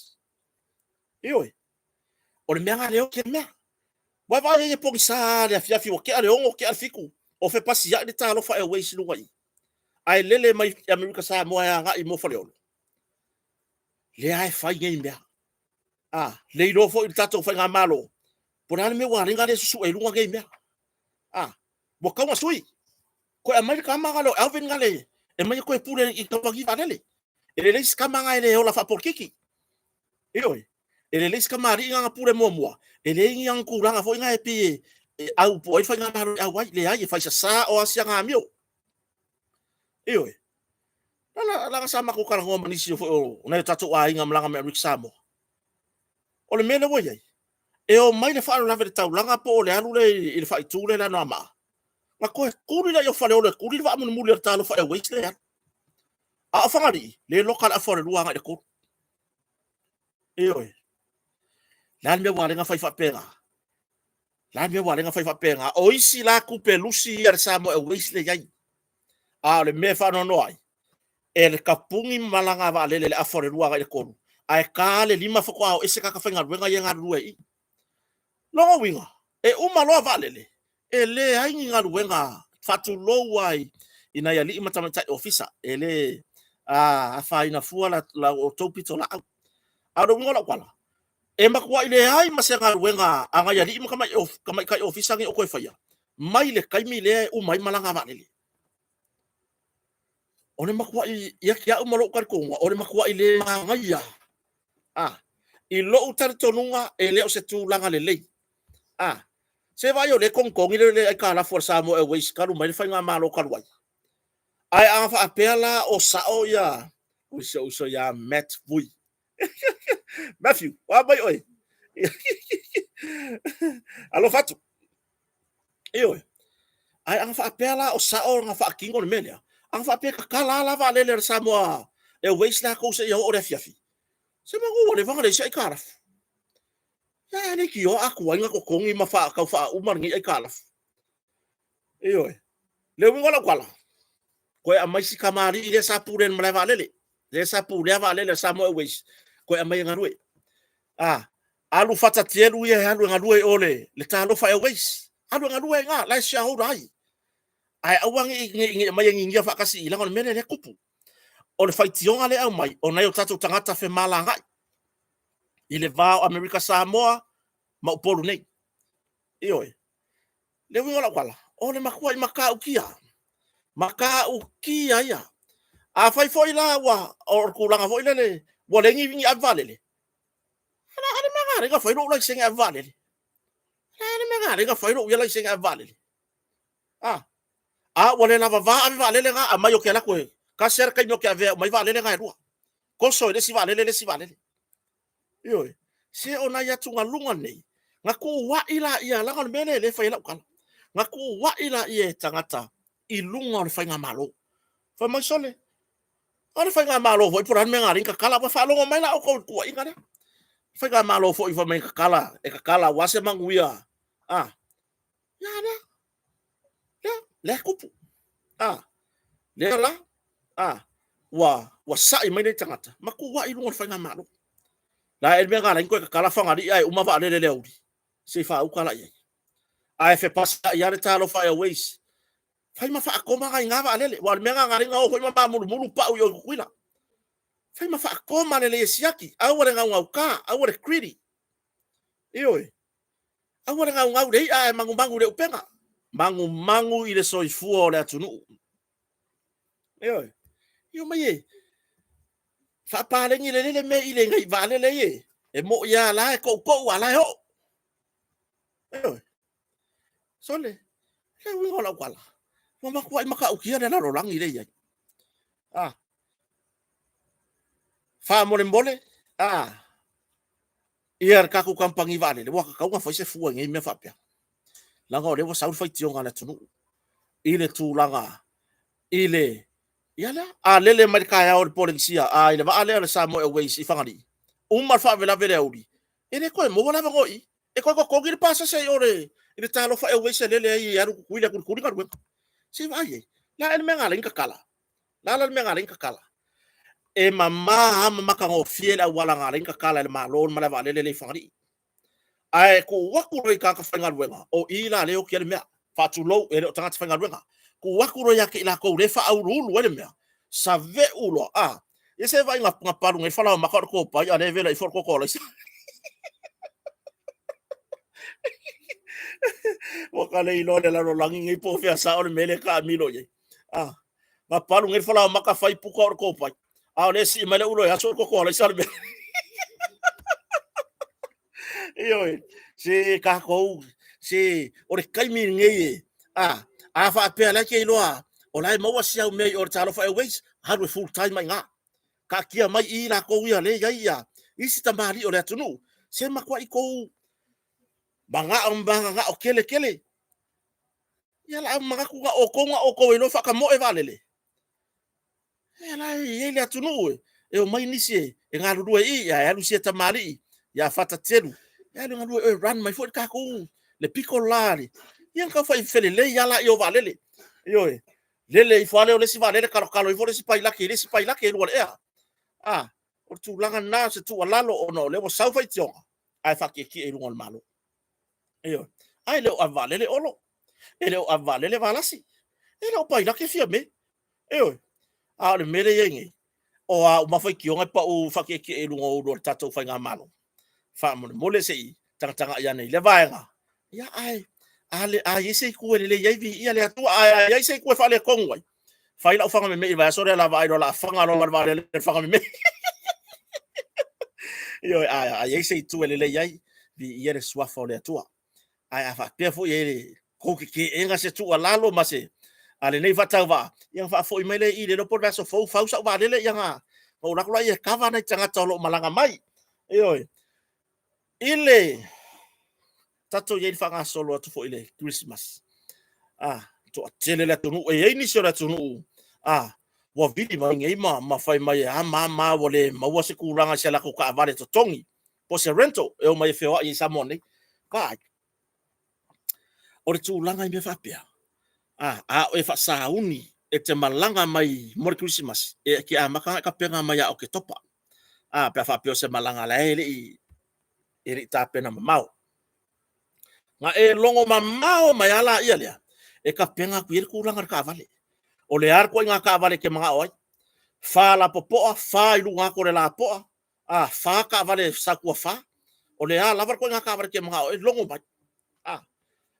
Ioe. O le mea lena lea o mea. Ua vaai ai e pogisa le afiafi ua tea le 6, tea le 7, o fepasiai le Talofa Airways i luga i i. Ae lele mai Amerika Samoa e agai mo Faleolo. Lea e fai nei mea. Le iloa foi i le tatou faigamalo, po o le a le mea ua ala ai ona le susue i luga nei mea. Ua tatau ona sui. Toe aumai le tama lea o Alvin lea e aumai e toe pule i kamupani vaalele. E lelei si tama lena e le ola faapolokiki. Ioe. E lelei si tamalii lena na pule muamua, e leai ni ana tulaga foi na e pei e au po o ai le faigamalo e au ai. Leai, e fai sasao lava si ana amio. Ioe. Leaga sa matou talanoa ma nisi foi o nai o tatou aiga malaga mai Amerika Samoa. O le mea lea ua i ai, e omai le faalavelave i le taulaga po o le alu lea i le faaitu lea i le Anoamaa, na toe tuli lea o Faleolo e tuli le vaa mulimuli a le Talofa Airways lea e alu. A o Fagalii, lea e loka le afa o le 2 agai i le 3. Ioe. Le a le mea ua ala ai ona fai faapena? Le a le mea ua ala ai ona fai faapena? O isi la tupe lusi ia a le Samoa Airways lea e i ai. A o le mea e faanoanoa ai, e le tapuni malaga a vaalele i le afa o le 2 agai i le 3, ae ta le 5 faatoa o ese tagata faigaluega ia e galulue ai i i. Lona uiga, e uma loa vaalele, E leai ni galuega faatulou ai i nai alii ma tamaitai ofisa, e le afaina fua la outou pitolaau. A o le uiga o lau tala, e matuai leai ma se galuega a nai alii ma tamaitai ofisa nei o toe faia mai le taimi lea e uma ai malaga a vaalele. O le matuai, ia te au ma lou talitonuga, o le matuai le manaia lava. I lou talitonuga, e le o se tulaga lelei. Se vaai o lea e togitogi le aitalafu a le Samoa Airways talu mai le faigamalo talu ai. Ae a faapea la o sao ia si ou uso ia Matt Vui. Matthew, o a mai oe? Alofa atu. Ioe. Ae ana faapea la o sao ona faatino le mea lea, ana faapea e tatala la vaalele a le Samoa Airways latou seia oo i le afiafi, se manu ua leva ona leai se aitalafu. Ia, e leitioa a tuai ona totogi ma tau faauma lenei aitalafu. Ioe. Le uiga o lau tala, toe aumai si tamalii lea sa pule i le malae vaalele, lea sa pulea vaalele a le Samoa Airways, toe aumai e galue. A, alu Fata Tielu ia e alu e galue i o le Talofa Airways. Alu e galue ai i ina, la e shareholder ai. Ae aua ne i aumai e ninia faatasi i i, leaga o le mea lea e tupu. O le faitioga lea e aumai, o nai o tatou tagata femalagaai i le va o Amerika Samoa ma Upolu nei. Ioe. Le uiga o lau tala, o le matuai matautia, matautia ia. Afai foi la ua o le tulaga foi lele ua leai ni ave vaalele, a le mea na ala ai ona fai lou laisene ave vaalele? O le a le mea na ala ai ona fai lou ia laisene ave vaalele? A ua le lava va ave vaalele na, aumai ou te alu atu e tasi lava le taimi ou te avea uma ai vaalele na e lua. Toso e le isi vaalele le isi vaalele. Ioe. Se o nai atugaluga nei, na tuuai laia, leaga o le mea lea o lea e fai ai lau tala, na tuuai laia e tagata i luga o le faigamalo. Fai mai, sole, o le faigamalo foi po o le a le mea na ala ai ona tatala. Ua faalogo mai la outou i le tuuaiga lea. Faigamalo foi fai mai e tatala, e tatala aua se manuia. A, ia lea, lea, lea e tupu. A, lea la, a, ua sai mai nei tagata ma tuuai i luga o le faigamalo. La e le mea na ala ai ona toe tatala Fagalii ae uma vaalele i le aoauli, se i faauta la i ai. Ae fepasiai lava le Talofa Airways, fai ma faakoma nai na vaalele, aua o le mea lena na ala ai ona o foi ma mamulumulu pau i o i Tutuila. Fai ma faakoma lelei e siaki, aua le gaugauta, aua le greedy. Ioe, aua le gaugau i le i'a ae manumanu i le upega. Manumanu i le soifua o le atunuu. Ioe, io mai e faapaleni lelei le mea i le nai vaalele ia, e moi lava la e toutou a la e oo. Ioe. Sole, le uiga o lau tala, ua matuai matautia le lalolagi lea e i ai. Ah. Faamolemole, ah, ia le tatou kamupani vaalele, ua tatau ona fai se fua i nei mea faapea. Leaga o lea ua sau le faitioga a le atunuu i le tulaga i le ia lea, a lele mai le taeao i le Polenisia, a i le vaa lea o le Samoa Airways i Fagalii, uma le faalavelave i le aoauli, e le toe maua le avanoa i i. E toe totogi le pasese i o i le Talofa Airways e lele ai e alu i Tutuila e tulituli galuega. Se i vaai i ai. O le a ea le mea na ala ai ona tatala? O le a la le mea na ala ai ona tatala? E mama lava ma matagofie le auala na ala ai ona tatala e le Malo le malae vaalele lea i Fagalii. Ae tuu atu loa i tagata faigaluega, o i la lea e oti ai le mea. Faatulou, e le o tagata faigaluega. Tuu atu loa ia te i latou lea e faauluulu ai le mea, saveu loa, a, ia se vaai na palu nei le falaoamata o le topai, a o lea e vela ifo le koko alaisa. Ua ka le iloa le lalolagi nei po o fea sao le mea lea e taamilo i ai. A, na palu nei le falaoamata fai puka o le topai, a o lea e sii mai le ulo e aso le koko alaisa le mea. Ioe, se tatou, se o le taimi lenei e, a faapea la e te iloa o la e maua si au mea i o le Talofa Airways, alu e full time ai i ina. Taatia mai i latou ia lea e i ai ia isi tamalii o le atunuu, se matuai tou manao ma mananao tele tele. Ia la manatu na outou na outou e iloa faatamoe vaalele. Ia la e i ai le atunuu e omai nisi e galulue i i, ae alu sia tamalii ia Fatatelu, e alu e galue e run mai foi le tatou le pito la le. Ia na tau fai felelei lava laia o vaalele. Ioe. Lele ifo lava lea o le isi vaalele kalokalo ifo le isi pailate i le isi pailate i luga o le ea. A, o le tulaga lena o se tuualalo ona o lea ua sau faitioga ae faatietie i luga o le Malo. Ioe. Ae le o ave vaalele Olo. E le o ave vaalele Valasi. E le o pailate Fiame. Ioe. A o le mea lea e i ai nei, o a uma faitioga e pau faatietie i luga o ulu o le tatou faigamalo. Faamolemole se i tagatagai ane i lea vaega. Ia, ae a, le, a i ai se itu e lelei ai, viia le Atua. Ae a i ai se itu e faaletonu ai, fai lau faga memei i le vaiaso lea la vaai loa la faga loa ma le vaalele le faga memei. Ioe, a i ai se itu e lelei ai, viia le suafa o le Atua. Ae a faapea foi e le tou te teena se tuualalo ma se a lenei faatauvaa, ia ona faafoi mai lea i i, le iloa po o le vaiaso fou fau sau vaalele, ia ona ou alu atu lea e kava nai tagata o lo o malaga mai. Ioe. I le tatou i ai i le faagasolo atu foi i le Kerisimasi, a, toatele le atunuu, e i ai nisi o le atunuu, a, ua vili mai nei ma fai mai e a ma ma ua le maua se tulaga i se latou taavale totogi po o se rental e omai e feoai i Samoa nei. Vaai, o le tulaga i mea faapea, a, a o e faasauni e te malaga mai mo le Kerisimasi, e te amata ona e tapena mai ia Oketopa, a, pe a faapea o se malaga la e le i tapena mamao. Na e logo mamao mai lava laia lea, e tapena atu i ai le tulaga i le taavale. O le a le ituaiga taavale e te manao ai? Fa lapopoa, fa i luga atu o le lapoa, a, fa taavale satua fa. O le a lava le ituaiga taavale e te manao ai, logo mai. A,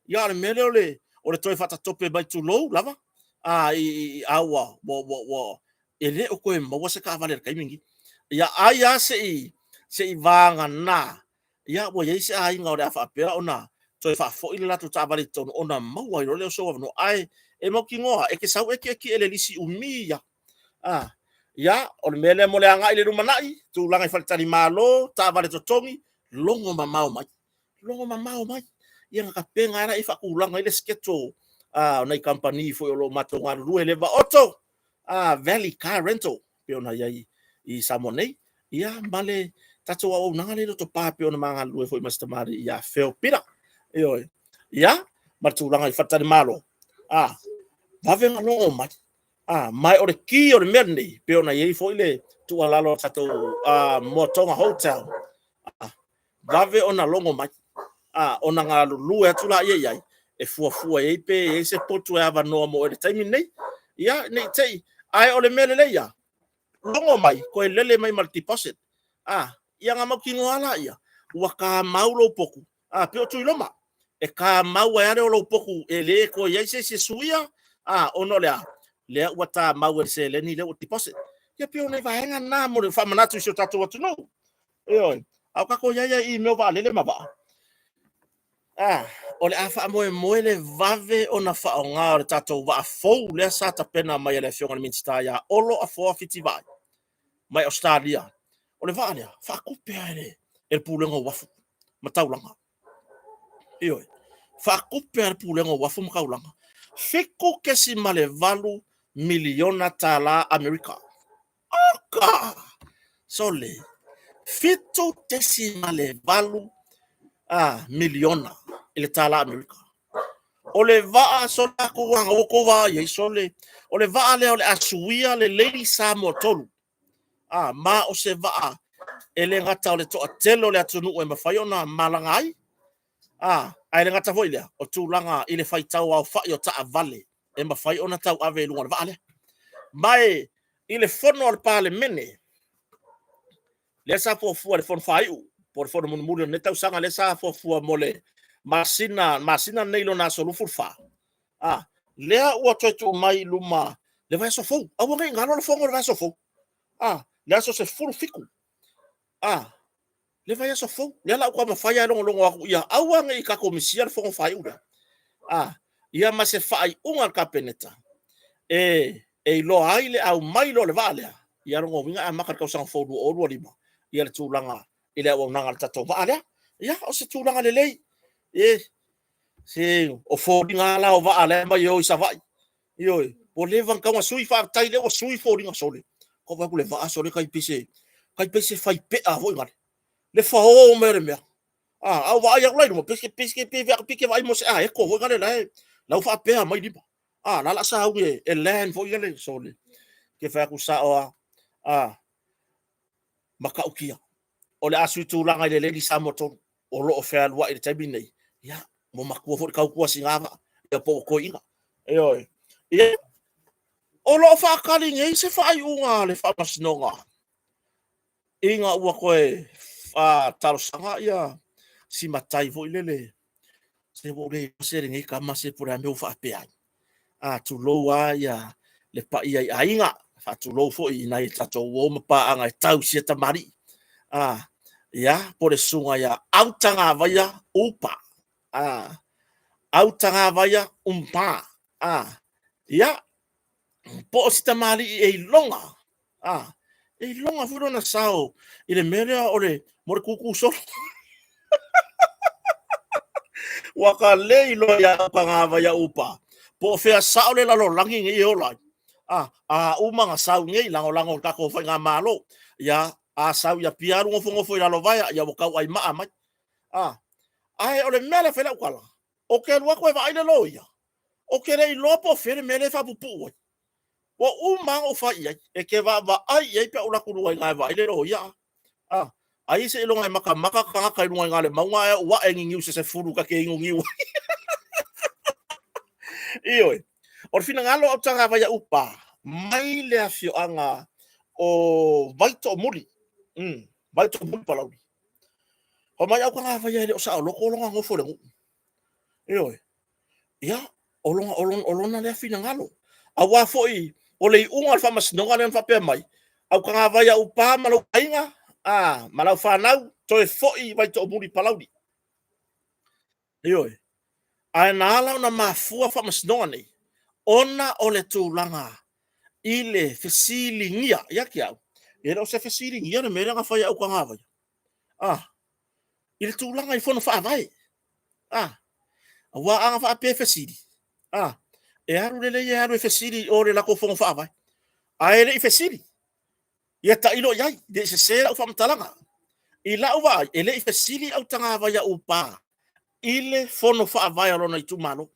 ia, a o le mea lea o le toe faatatope mai tulou lava, a, i, a ua, ua, ua, ua, e le o toe maua se taavale i le taimi lenei. Ia ai lava se i vagana, ia ua i ai se aiga o le a faapea ona toe faafoi le latou taavale i totonu ona maua ai loa lea o sou avanoa. Ae e mautinoa e te sau e tietie i le lisi umi lava. A, ia, o le mea lea mo le agai i le lumanai, tulaga i faletalimalo, taavale totogi, logo mamao mai. Logo mamao mai. Ia ona tapena lava lea e faatulaga ai le schedule a o nai kamupani foi o lo o matou galulue, le Vaoto Valley Car Rental, pei ona i ai i Samoa nei, ia ma le tatou auaunaga lea i Lotopa pei ona ma galulue foi ma si tamalii ia Phil Peter. Ioe. Ia, ma le tulaga i faletalimalo, a, vave ona logo mai. A, ma o le ki o le mea lenei, pei ona i ai foi le tuualalo a tatou Moatoga Hotel, a, vave ona logo mai, a, ona galulue atu laia i ai, e fuafua i ai pe i ai se potu e avanoa mo oe i le taimi lenei. Ia, ne i te i, ae o le mea lelei lava, logo mai, toe lele mai ma le deposit. A, ia ona mautinoa lava laia, ua tamau lou potu, a, pei o Tuiloma, e tamau ai lava le o lou potu, e le toe i ai se isi e suia, a, ona o le a? Lea ua tamau e le seleni lea ua deposit. Ia pei o nai vaega na mo le faamanatu i si o tatou atunuu. Ioe. A o tatou i ai i mea o vaalele ma vaa, a, o le a faamoemoe le vave ona faaaoga o le tatou vaa fou lea sa tapena mai e le Afioga i le Minisita ia Olo Afoa Fitivaai mai Ausetalia. O le vaa lea, faatupe lava e le Pulega o Uafu ma Taulaga. Ioe. Faatupe lava e le Pulega o Uafu ma Taulaga. $7.8 miliona tala Amerika. Oka! Sole, 7.8 a, miliona i le tala Amerika. O le vaa sole a tou aga ua tou vaai ai sole, o le vaa lea o le a suia le Lady Samoa 3. A, ma o se vaa e le gata o le toatele o le atunuu e mafai ona malaga ai, a, ae le gata foi lea, o tulaga i le faitau aofai o taavale e mafai ona tauave i luga o le vaa lea. Ma e i le fono a le Palemene, lea sa fuafua i le fono faaiu, po o le fono mulimuli o lenei tausaga, lea sa fuafua mo le masina, masina lenei lona aso 24, a, lea ua toe tuu mai i luma le vaiaso fou. Aua ne i galo le fono i le vaiaso fou. A, le aso 17, a, le vaiaso fou. Lea la ua taumafai lava e logologo atu ia aua ne i tatou misia le fono faaiu lea. A, ia ma se faaiuga a le Kapeneta e iloa ai le aumai loa o le vaa lea, ia lona uiga e amata i le tausaga fou 2025 ia le tulaga i le auaunaga a le tatou vaa lea. Ia, o se tulaga lelei. E, se o foliga lava la o vaa la e aumai e o i Savaii. Ioe, ua leva ona tatau ona sui, faafetai lea ua sui foliga sole. Tau vaai atu le vaa sole tai pei se tai pei se faipea foi nale. Le fao mai o le mea. Ah, a ou vaai atu la i luma, pei se pei se pei se vaai mo se aeto foi nale la e la ua faapea mai lima. Ah, la la sauni e, e land foi nale sole. Ke fai atu sao a ah matautia. O le a sui tulaga i le Lady Samoa 3 o lo o fealuai i le taimi nei. Ia, ua matua foi le tautua sina vaa. ia po o toeaiina. Ioe. Ia, o lo o faatali nei se faaiuga a le Faamasinoga ina ua toe talosaga ia si matai foi lele, se ua ou le iloa se lenei tama se po o le a le mea ua faapea ai. A tulou lava ia le paia i aiga, faatulou foi i nai a tatou uo ma paaga e tausia tamalii. A, ia, po o le susuga ia Autagavaia Upa. A, Autagavaia Upa. A, ia, po o se tamalii e iloga, a, e iloga foi lona sao i le mea lea o le, mo le tutu solo. Ua ta le iloa ia Autagavaia Upa po o fea sao le lalolagi nei e ola ai. A, a uma ona sau nei lagolago i le tatou faigamalo. Ia, a sau i Apia alu nofonofo i Lalovaea, ia ua tauaimaa mai. A, ae o le mea lea e fai ai lau tala, ou te alu atu e vaai le loia, ou te le iloa po o fea le mea lea e faapupuu ai. Ua uma lava ona ou fai i ai, e te vaavaai i ai pe a ou alu atu i luga i ina e vaai le loia. A, ai seiloga e matamata tagata i luga i ina i le mauga ae ou ae i ni niu se 10 ta te inu niu ai. Ioe. O le finagalo o Autagavaia Upa mai le afioaga o Vaitoomuli. Vaitoomuli Palauli. Fai mai Autagavaia e le o saoloto lona nofo i le nuu. Ioe. Ia, o lona, o lona, o lona lea finagalo. Aua foi o le iuga o le faamasinoga lea na faapea mai, Autagavaia Upa ma lou aiga, a, ma lau fanau, toe foi i Vaitoomuli Palauli. Ioe. Ae na ala ona mafua faamasinoga nei, ona o le tulaga i le fesiligia, ia te au, e le o se fesiligia le mea lea na fai e Autagavaia. A, i le tulaga i fono faavae. A, aua a na faapea e fesili, a, e alu lelei e alu e fesili i o i le latou fono faavae. Ae le i fesili. Ia tailo i ai, ne i sese lau faamatalaga. I lau vaai, e le i fesili Autagavaia Upa i le fono faavae a lona itumalo.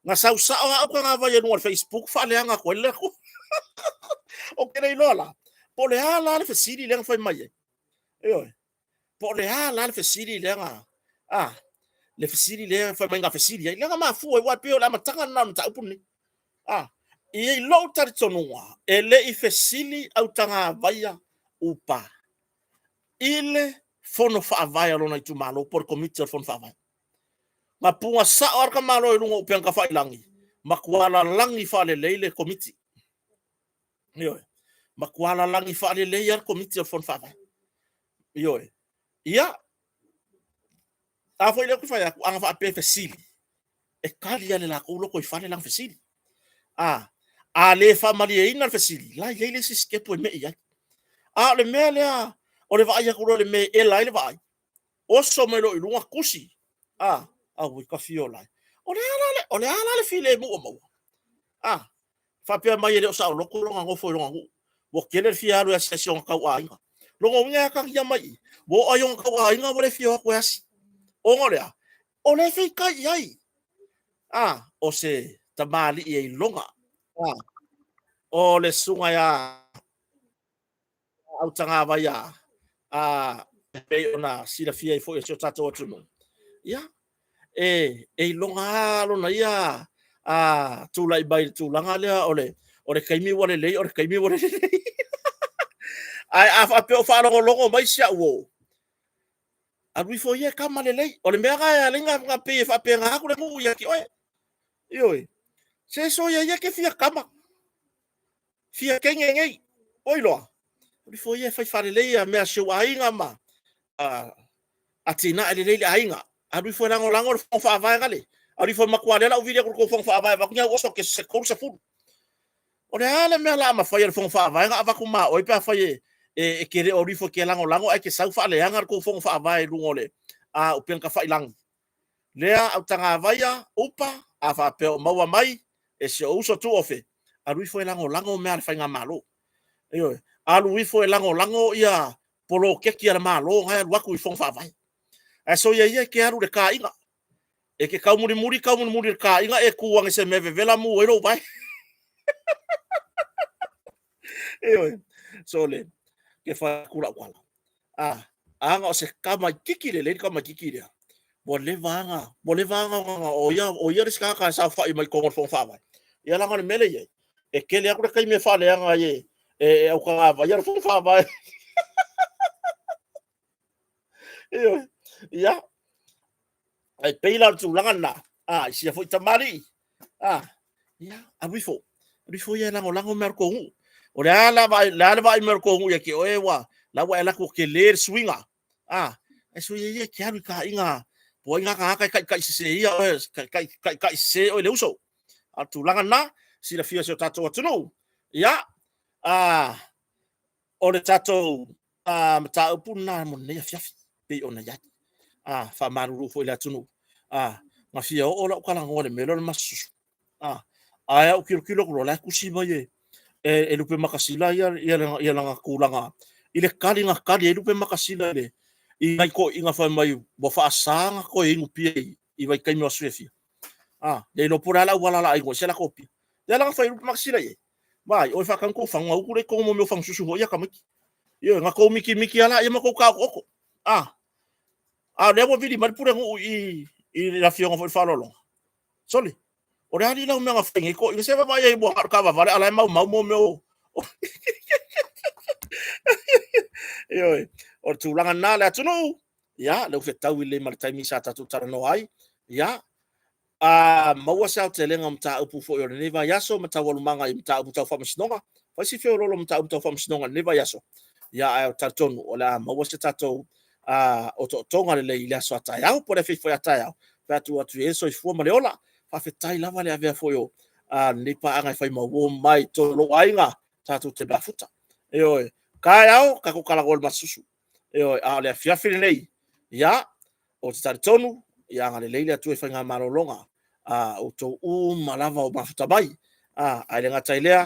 Na sau sao lava Autagavaia i luga o le Facebook faaleaga atu ai le Atua. Ou te le iloa la, po o le a la le fesili lea na fai mai ai. Ioe. Po o le a la le fesili lea na, a, le fesili lea fai mai na fesili ai, lea na mafua ai, aua e pei o le amataga lena o le mataupu lenei. A, i lou talitonuga, e le i fesili Autagavaia Upa i le fono faavae a lona itumalo po o le komiti o le fono faavae. Na puna sao lava le tamaloa i luga o upega tafailagi, matua lalagi faalelei le komiti. Ioe. Matua lalagi faalelei lava le komiti o le fono faavae. Ioe. Ia, a foi lea ou te fai atu, a na faapea e fesili, e tali lava e le latou lotoifale lana fesili. A, a le faamalieina le fesili, la e i ai le isi sitepu e mei ai. A o le mea lea, o le vaai atu loa i le mea e ela ai le vaai, oso mai loa i luga tusi, a, auoi tafiola e. O le a la le, o le a la le filemu o maua? A, faapea mai e le o saoloto lona nofo i lona nuu, ua tele le fia alu e asiasi i ona tauaiga. Lona uiga e atagia mai i, ua oo lava i ona tauaiga ua le fia o atu e asi. Ona o le a? O lea e feitai i ai. A, o se tamalii e iloga. A, o le susuga ia Autagavaia a, e pei ona silafia ai foi e si o tatou atunuu, ia, e iloga lava lona ia a, tulai mai i le tulaga lea o le, o le taimi ua lelei, o le taimi ua lelei. Ae a faapea o faalogologo mai si au uo, alu ifo ia e kama lelei. O le mea lena e ala ai ona pei e faapena atu le nuu ia te oe. Ioe. Se soia ia e te fia kama. Fia teine nei. Ua iloa. Alu ifo ia e fai faalelei ia mea a si ou aiga ma atinae lelei le aiga. Alu ifo e lagolago le fono faavae gale. Alu ifo e matua lea la ou vili atu i le tou fono faavae avatu ni au oso ke se 30. O le a le mea la a mafai e le fono faavae ona avatu ma oe pe afai e e te le o alu ifo e te lagolago ae te sau faaleaga le tou fono faavae i luga o le a upega tafailagi. Lea Autagavaia Upa a faapea o maua mai e si ou uso tuofe, alu ifo e lagolago mea a le faigamalo. Ioe, alu ifo e lagolago ia poloketi a le Malo na e alu atu i fono faavae. Ae soia ia e te alu i le taaiga. E te taumulimuli taumulimuli i le taaiga e tu ane i se mea e vevela mu ai lou vae. Ioe, sole, ke fai atu lau tala. A, aga o se tamaititi lelei le tamaititi lea. Ua leva aga, ua leva aga o ia, o ia le isi tagata e saofai mai totonu o le Fono Faavae. Ia leaga o le mea lea e i ai, e tele atu le taimi e faaleaga ai e, e autagavaia le Fono Faavae. Ioe. Ia, e pei la o le tulaga lena, a, i sia foi tamalii, a, ia, alu ifo, alu ifo ia e lagolago mea a le tou nuu. O le a la vaai, le a le vaai mai o le tou nuu ia te oe, ua, la ua e alu atu ua tele le suiga, a, ae soia ia e te alu i taaiga po o ai na tagata e taitai sese ia oe, taitai sese oe e le uso. A o le tulaga lena, silafia e si o tatou atunuu. Ia, a, o le tatou mataupu lena mo lenei afiafi, pei ona i ai. A, faamalulu foi i le atunuu, a, na fia oo lau talanoa i le mea lea o le masususu, a, ae ou tilotilo atu loa, o la e tusi mai e, e Lupematasila ia, ia, ia lana tulaga i le tali na tali ai Lupematasila i le i nai toeaiina fai mai ua faasa ona toe inu pia i vaitaimi o aso fiafia. A, le iloa po o le a le auala o le a inu ai si a latou pia. Lea la na fai ai Lupematasila i ai. Vaai, o e faatanu tou fagu, ona utu lea i totonu o mea o fagasusu foi ia tamaiti. Ioe, na tou mitimiti lava laia ma tou taotooto. A, a o lea ua vili mai le pulenuu i i le afioga foi i le faaaloaloga. Sole, o le a alii lau mea na fai nei toeaiina, se vaavaai i ai ua na o le taavavale a o la e maumau mo mea o. Ioe, o le tulaga lena le atunuu, ia, lea ua fetaui lelei ma le taimi sa tatou talanoa ai, ia, a maua se aotelega o mataupu foi o lenei vaiaso ma taualumaga i mataupu tau faamasinoga, fai si feoloolo o mataupu tau faamasinoga i lenei vaiaso, ia, ae talitonu o le a maua se tatou otootoga lelei i le aso a taeao po o le afiafi foi a taeao, pe a tuu atu i ai le soifua ma le ola. Faafetai lava le avea foi o lenei paaga e fai ma uo mai i totonu o lou aiga, tatou te mafuta. Ioe, taeao tatou talanoa i le masususu. Ioe, a o le afiafi lenei, ia, ou te talitonu, ia agalelei le Atua i faigamalologa a outou uma lava o mafuta mai. A, ae le gata i lea,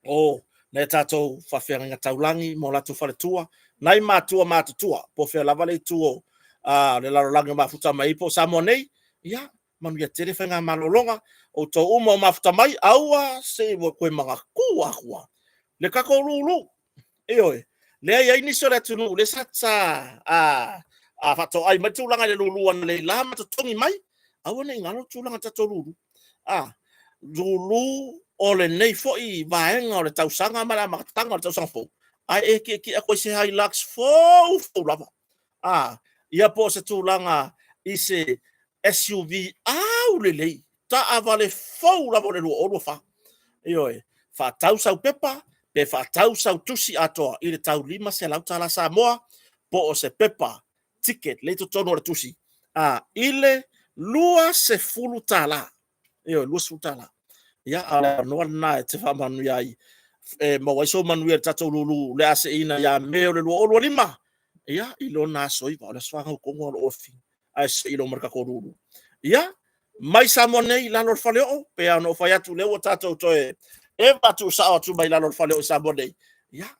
o nai a tatou faafeagaiga taulagi ma o latou faletua, nai matua matutua, po o fea lava le itu o le lalolagi o mafuta mai ai po o Samoa nei, ia, manuia tele faigamalologa, outou uma o mafuta mai, aua se i toe manatua atu lava le tatou lulu. Ioe, lea e i ai nisi o le atunuu lea sa faatoai mai le tulaga i le lulu analeila ma totogi mai, aua ne i galo le tulaga i le tatou lulu. A, lulu o lenei foi vaega o le tausaga ma le amataga o le tausaga fou, ae e tietie atu ai i se Hilux fou fou lava. A, ia po o se tulaga i se SUV aulelei, taavale fou lava o le 2024. Ioe, faatau sau pepa pe faatau sau tusi atoa i le tau $500 Samoa po o se pepa ticket lea i totonu o le tusi a i le $20. Ioe, $20. Ia, a o le avanoa lena e te faamanuia ai e maua ai sou manuia i le tatou lulu o le a seiina ia Me o le 2025, ia, i lona aso 9, o le aso fanau tonu lava o lou afafine, ae sei loa ma le tatou lulu. Ia, mai Samoa nei i lalo o le faleoo, pei lava ona ou fai atu, o lea ua tatou toe eva tuusao atu mai lalo o le faleoo i Samoa nei. Ia,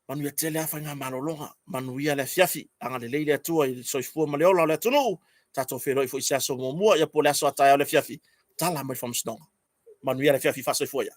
manuia tele lava faigamalologa, manuia le afiafi, agalelei le Atua i le soifua ma le ola o le atunuu. Tatou feiloai foi i se aso muamua, ia po o le aso a taeao i le afiafi, tala mai le faamasinoga. Manuia le afiafi, faasoifua ia.